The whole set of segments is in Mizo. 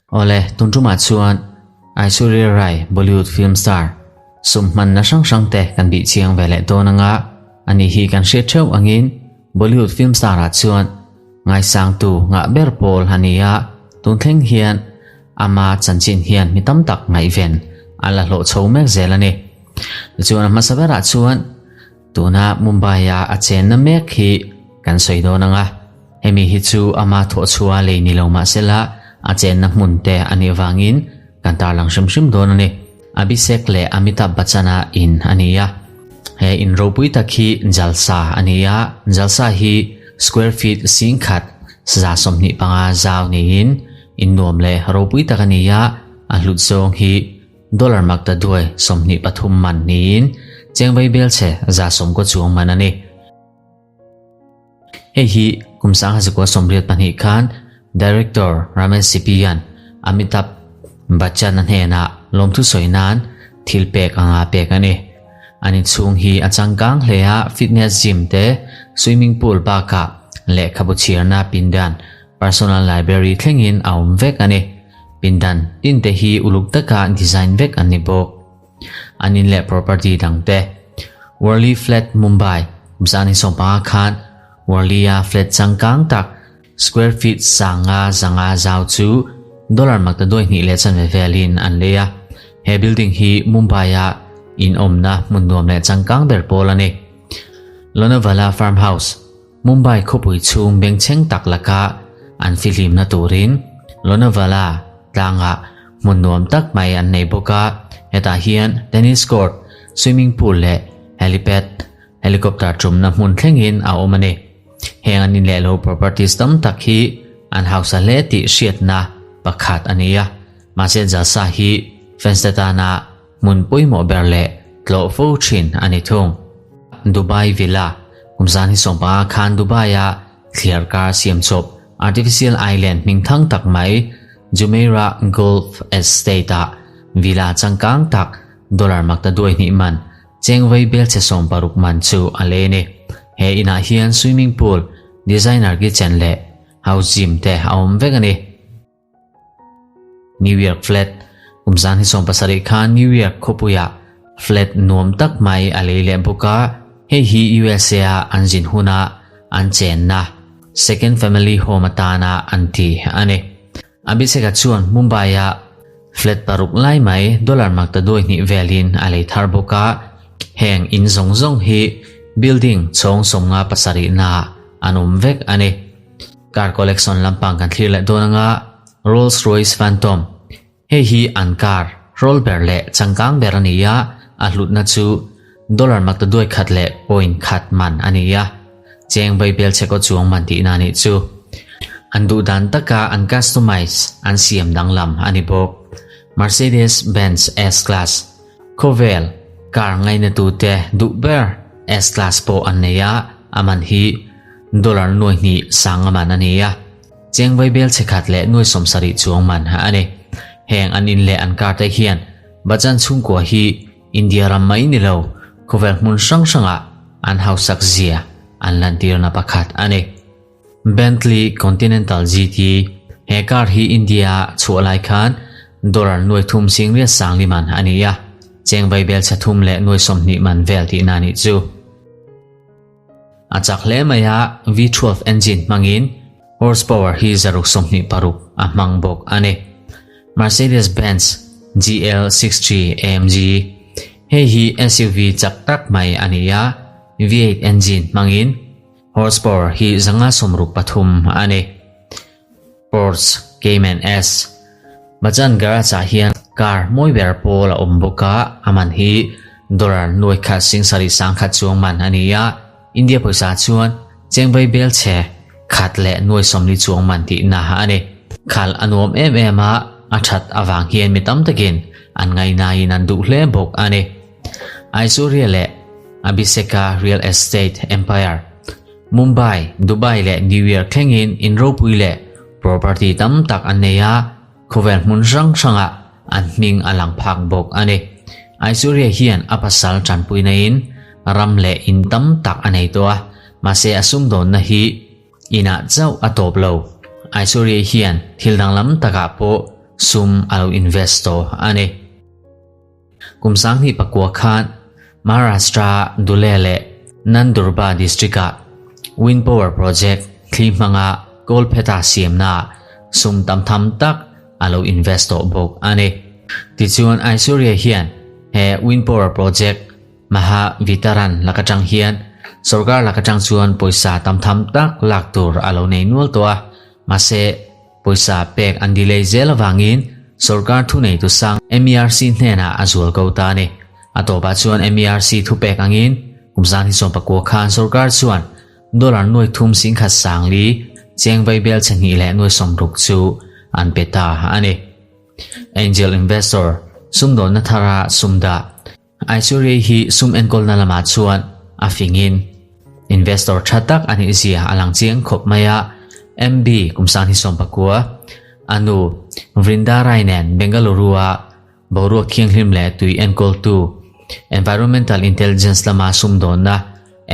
Awle, tun tumah chuan Aishwarya Rai Bollywood film star sum hmanna hrang hrang te kan bih chiang ve leh dawn anga, ani hi kan hriat theuh angin Bollywood film star ah chuan ngaisangtu ngah ber pawl a ni a, tun thleng hian ama chanchin hian mi tam tak ngaihven a la hlawh chho mek zel a ni. Tichuan a hmasa berah chuan tuna Mumbai-a a chenna mek hi kan sawi dawn ang a, hemi hi chu ama thawhchhuah lei ni lo mah sela a chenna hmun te a nih avangin kan tarlang hrim hrim dawn a ni. Abhishek leh Amitabh Bachchan-a in a ni a, he in ropui tak hi Jalsa a ni a, Jalsa hi square feet 10,000 25 zau niin in nuam leh ropui tak a ni a, a hlut zawng hi Dollar makta duai 23 man niin chengvei belchhe 190 chuang man a ni. Hei hi kum 1982 khan Director Ramesh Sippy-a'n Amitabh Bachchan-a hnenah lawmthu sawi nan thil pek anga pek a ni. An inchhung hi a changkang hle a, fitness gym te, swimming pool bakah lehkhabu chhiarna pindan, personal library thlengin a awm vek a ni. Pindan tin te hi uluk taka design vek an ni bawk. An in leh property dang te. Worli Flat Mumbai, Zan 15 khan Worli-a flat changkang tak square feet 500 zanga zau chu dollar maktaduai hnih leh chanve velin an lei a. He building hi Mumbai-a in awmna hmun nuam leh changkang ber pawl a ni. Lonavala Farmhouse, Mumbai khawpui chhung bengchheng tak laka an fihlimna turin Lonavala tlangah hmun nuam tak mai an nei bawk a, hetah hian tennis court, swimming pool leh helipad, helicopter tumna hmun thlengin a awm a ni. Heng an inleh lo properties tam tak hi an hausa hle tih hriatna pakhat a ni a, mahse Jalsa hi fans te tana hmun pawimawh ber leh tlawh fo thin a ni thung. Dubai Villa, Kum 2015 khan Dubai-a thliar kar siam chawp artificial island hming thang tak mai Jumeirah Golf Estate-ah villa changkang tak dollar makta duai hnih man chengvei belchhe 60 man chu a lei a ni. He inah hian swimming pool, designer kitchen leh house gym te a awm vek a ni. New York Flat, Kum 2017 khan New York khawpuiah flat nuam tak mai a lei leh bawk a, hei hi USA a an zin huna an chenna second family home atana an ti a ni. Abhishek-a chuan Mumbai-a flat paruk lai mai dollar makta duai hnih velin a lei thar bawk a, heng in zawng zawng hi building chhawng 57 naah an awm vek a ni. Car collection lampang kan thlir leh dawn anga Rolls Royce Phantom. Hei hi an car roll ber leh changkang ber a ni a, a hlutna chu dollar makta duai khat leh point khat man a ni a, cheng vai bel chhekaw chuang man tihna a nih chu. An duh dan taka an customize an siam danglam a ni bawk. Mercedes Benz S-Class Khawvel car ngainatute duh ber S-Class pawh an nei a, a man hi dollar nuai hnih sang a man a ni a, cheng vaibel chhe khat leh nuai 70 chuang man a ni. Heng an in leh an car te hian Bachchan chhungkua hi India ram mai ni lo, khawvel hmun hrang hrangah an hausak zia an lantirna pakhat a ni. Bentley Continental GT, He car hi India chhuah lai khan dollar nuai thum sing riat sang li man a ni a, cheng vaibel chhe thum leh nuai 20 man vel tihna a nih chu. A chak hle mai a, V12 engine hmangin horsepower hi 126 a hmang bawk a ni. Mercedes-Benz GL63 AMG, Hei hi SUV chak tak mai a ni a, V8 engine hmangin horsepower hi 563 a ni. Porsche Cayman S, Bachchan garage ah hian car mawi ber pawl a awm bawk a, a man hi dollar nuai khat sing sarih sang khat chuang man a ni a, India pawisa chuan chengvei bel chhe khat leh nuai 40 chuang man tihna a ni. Khal a nuam em em a, a that avang hian mi tam takin an ngainaiin an duh hle bawk a ni. Aishwarya leh Abhishek-a Real Estate Empire, Mumbai, Dubai leh New York thlengin in ropui leh property tam tak an nei a, khawvel hmun hrang hrangah an hming a lang phak bawk a ni. Aishwarya hian a pasal tanpuina in ram leh in tam tak a nei tawh a, mahse a sumdawnna hi inah chauh a tawp lo. Aishwarya hian thil danglam takah pawh sum a lo invest tawh a ni. Kum 2009 khan Maharashtra Dhule leh Nandurbar district-ah wind power project thli hmanga kawlpheta siamnaah sum tam tham tak a lo invest tawh bawk a ni. Tichuan Aishwarya hian he wind power project Maha Vitaran lak atang hian sorkar lak atang chuan pawisa tam tham tak lak tur a lo nei nual tawh a, mahse pawisa pek an delay zel avangin sorkar thuneitu sang MERC hnenah a zual ko ta a ni. A tawpah chuan MERC thupek angin kum 2019 khan sorkar chuan dollar nuai thum 10,000 sangli cheng vaibel chhe hnih leh nuai 60 chu an pe ta a ni. Angel investor sumdawnna thara sumdah Aishwarya hi sum enkawlna lamah chuan a fingin investor tha tak a nih zia a lang chiang khawp mai a, MB kum 2019, a nu Vrinda Rai nen Bengaluru-a boruak thianghlim leh tui enkawltu Environmental Intelligence lama sumdawnna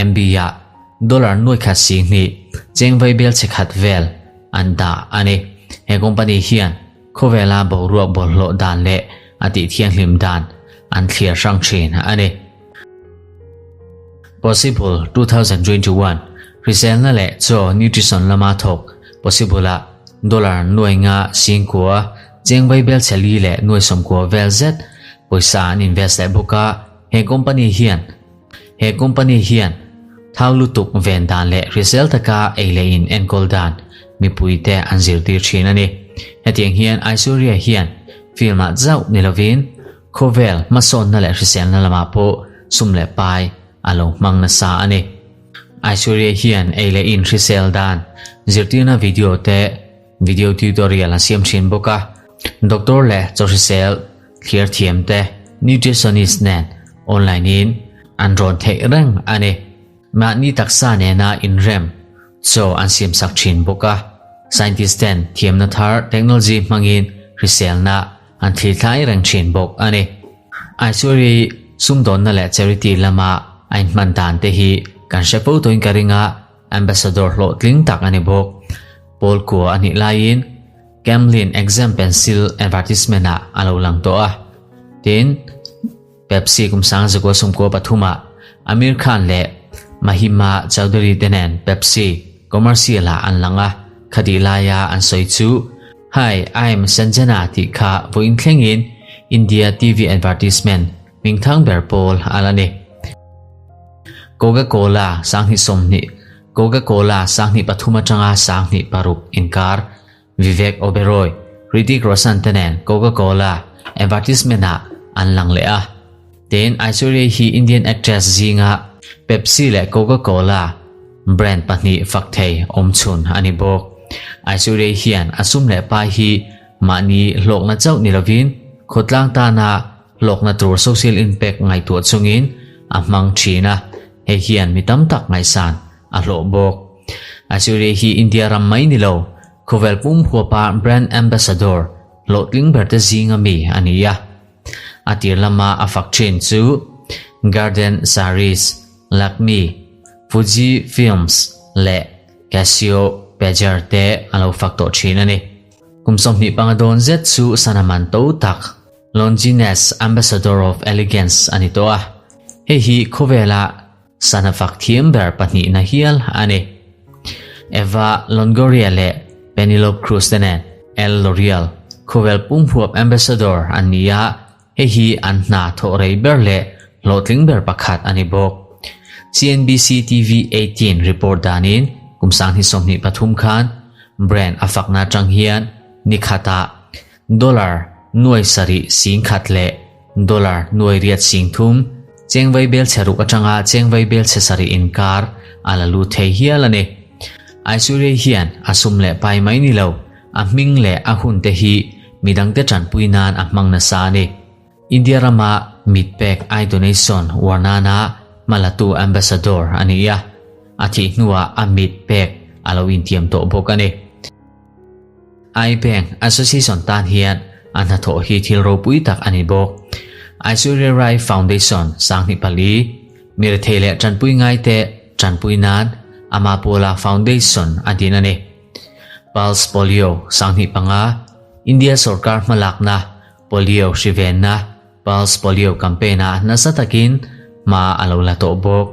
MB-ah dollar nuai khat si hnih cheng vaibel chhe khat vel an dah a ni. He company hian Khawvela boruak bawlhhlawh dan leh a tih thianghlim dan an thlir hrang thin a ni. Possible 2021, Hriselna leh chaw nutrition lama thawk Possible-ah dollar nuai nga 9,000, cheng vaibel chhe li leh nuai 90 vel zet pawisa an invest leh bawk a, he company hian He company hian thau lutuk ven dan leh hrisel taka ei leh in enkawl dan mipuite an zirtir thin a ni. Hetiang hian Aishwarya hian film ah zauh ni lovin khawvel hmasawnna leh hriselna lamah pawh sum leh pai a lo hmang nasa a ni. Aishwarya hian ei leh in hrisel dan zirtirna video te video tutorial a siam thin bawk a. Doctor leh chaw hrisel thlir thiam te nutritionist nen online in an rawn theih reng a ni. Mahni taksa nena inrem chaw an siam sak thin bawk a. Scientist ten thiamna thar technology hmangin hriselna an thlir thlai reng thin bawk a ni. Aishwarya sumdawnna leh charity lama a inhman dan te hi kan hre fo tawhin ka ring a, ambassador hlawhtling tak a ni bawk. Pawl kua a nih laiin Camlin exam pencil advertisement ah a lo lang tawh a. Tin, Pepsi kum 1993 ah Amir Khan leh Mahima Chaudhary te nen Pepsi commercial ah an lang a, khati laia an sawi chu Hi, I'm Sanjana tih kha vawiin thlengin India TV advertisement hmingthang ber pawl a la ni. Coca-Cola 2020 Coca-Cola 2003 atanga 2006 inkar Vivek Oberoi, Hrithik Roshan te nen Coca-Cola advertisement ah an lang leh a. Tin, Aishwarya hi Indian actress zinga Pepsi leh Coca-Cola brand pahnih fak thei awm chhun a ni bawk. Aishwarya hian a sum leh pai hi mahni hlawkna chauh ni lovin khawtlang tana hlawkna tur social impact ngaihtuah chungin a hmang thin a, hei hian mi tam tak ngaihsan a hlawh bawk. Aishwarya hi India ram mai ni lo, khawvel pum huapa brand ambassador hlawhtling ber te zinga mi a ni a. A tir lama a fak thin chu Garden Sarees, Lakme, Fuji Films leh Casio Pager te a lo fak tawh thin a ni. Kum 25 dawn zet chu sana man to tak Longines Ambassador of Elegance a ni tawh a. Hei hi khawvela sana fak thiam ber pahnihna hial a ni. Eva Longoria leh Penelope Cruz te nen El L'Oreal khawvel pumhuap ambassador an ni a, hei hi an hna thawh rei ber leh hlawhtling ber pakhat a ni bawk. CNBC TV 18 report danin kum 2023 khan brand a fakna atang hian ni khatah dollar nuai sarih 10,000 leh dollar nuai riat 3,000 cheng vaibel chhe ruk atanga cheng vaibel chhe sarih inkar a la lut thei hial a ni. Aishwarya hian a sum leh pai mai ni lo, a hming leh a hun te hi midangte tanpui nan a hmang nasa a ni. India rama mit pek eye donation uar nana hmalatu ambassador a ni a, a thih hnuah a mit pek a lo intiam tawh bawk a ni. Eye Bank Association tan hian a hnathawh hi thil ropui tak a ni bawk. Aishwarya Rai Foundation 2004, mirethei leh tanpui ngaite tanpui nan ama pawla foundation a din a ni. Pulse Polio 2005, India sorkar hmalakna Polio hri venna Pulse Polio campaign ah nasa takin hma a lo la tawh bawk.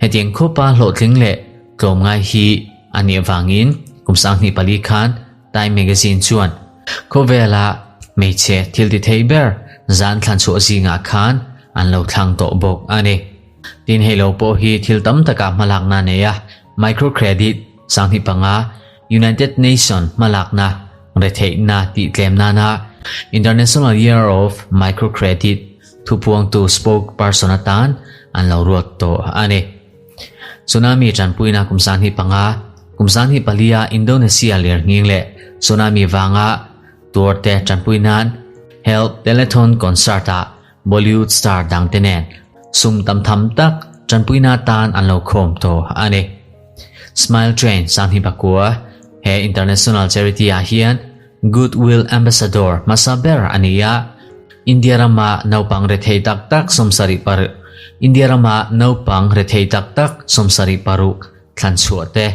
Hetiang khawpa hlawhtling leh tlawmngai hi a nih avangin kum 2004 khan Time Magazine chuan khawvela hmeichhe thil ti thei ber zan thlan chhuah zingah khan an lo thlang tawh bawk a ni. Tin hei lo pawh hi thil tam takah hmalakna a nei a, microcredit 2005, United Nation hmalakna retheihna tih tlem nana International Year of Microcredit thupuangtu spokesperson atan an lo ruat tawh a ni. Tsunami tanpuina kum 2005, kum 2004 a Indonesia lirnghing leh tsunami vanga tuarte tanpui nan Help Telethon concert-ah Bollywood star dangte nen sum tam tham tak tanpuina tan an lo khawm tawh a ni. Smile Train 2009, he international charity ah hian Goodwill Ambassador hmasa ber a ni a, India rama naupang rethei tak tak 70 par India rama naupang rethei tak tak 76 thlan chhuah te,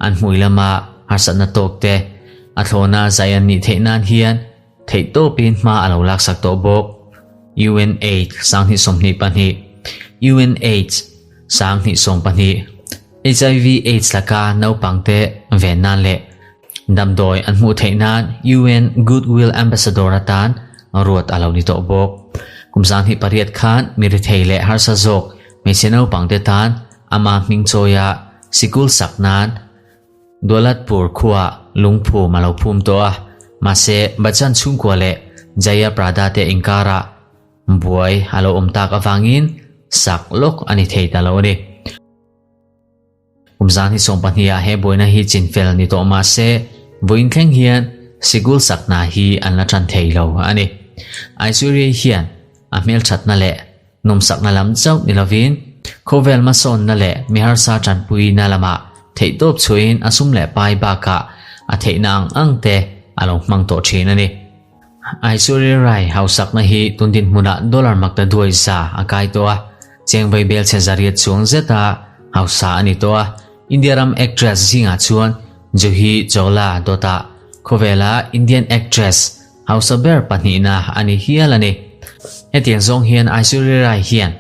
an hmui lama harsatna tawk te, a thlawna zai an nih theih nan hian theihtawpin hma a lo laksak tawh bawk. UNAIDS 2022 UNAIDS 2022 HIV AIDS laka naupangte ven nan leh damdawi an hmuh theih nan UN Goodwill Ambassador atan ruat a lo ni tawh bawk. Kum 2008 khan mi rethei leh harsa zawk hmeichhe naupangte tan ama hming chawia sikul sak nan Daulatpur khua lungphum a lo phum tawh a, mahse Bachchan chhungkua leh Jaya Prada te inkarah buai a lo awm tak avangin sak lawk a ni thei ta lo a ni. Kum 2020 ah he buaina hi chinfel ni tawh mahse vawiin thleng hian sikul sak hna hi an la tan thei lo a ni. Aishwarya hian a hmelthatna leh nawmsakna lam chauh ni lovin khawvel hmasawnna leh mi harsa tanpuina lamah theihtawp chhuahin a sum leh pai bakah a theihna ang ang te a lo hmang tawh thin a ni. Aishwarya Rai hausakna hi tun dinhmunah dollar makta duai za a kai tawh a, cheng vai bel chhe zariat chuang zeta hausa a ni tawh a. India ram actress zingah chuan Juhi Chawla dawtah khawvela Indian actress hausa ber pahnihna a ni hial a ni. Hetiang zawng hian Aishwarya Rai hian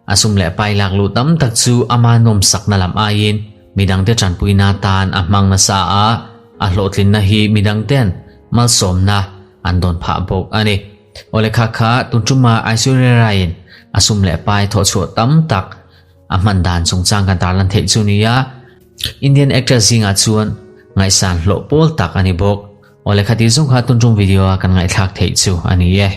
a sum leh pai lak luh tam tak chu ama nawmsakna lam aiin midangte tanpuina tan a hmang nasa a, a hlawhtlinna hi midangten malsawmna an dawn phah bawk a ni. Awle kha kha tun tuma Aishwarya Rai-in a sum leh pai thawhchhuah tam tak a hman dan chungchang kan tarlan theih chu nia. Indian actress zingah chuan ngaihsan hlawh pawl tak a ni bawk. Awle kha tih zawng kha tun tum video a kan ngaihthlak theih chu a ni e.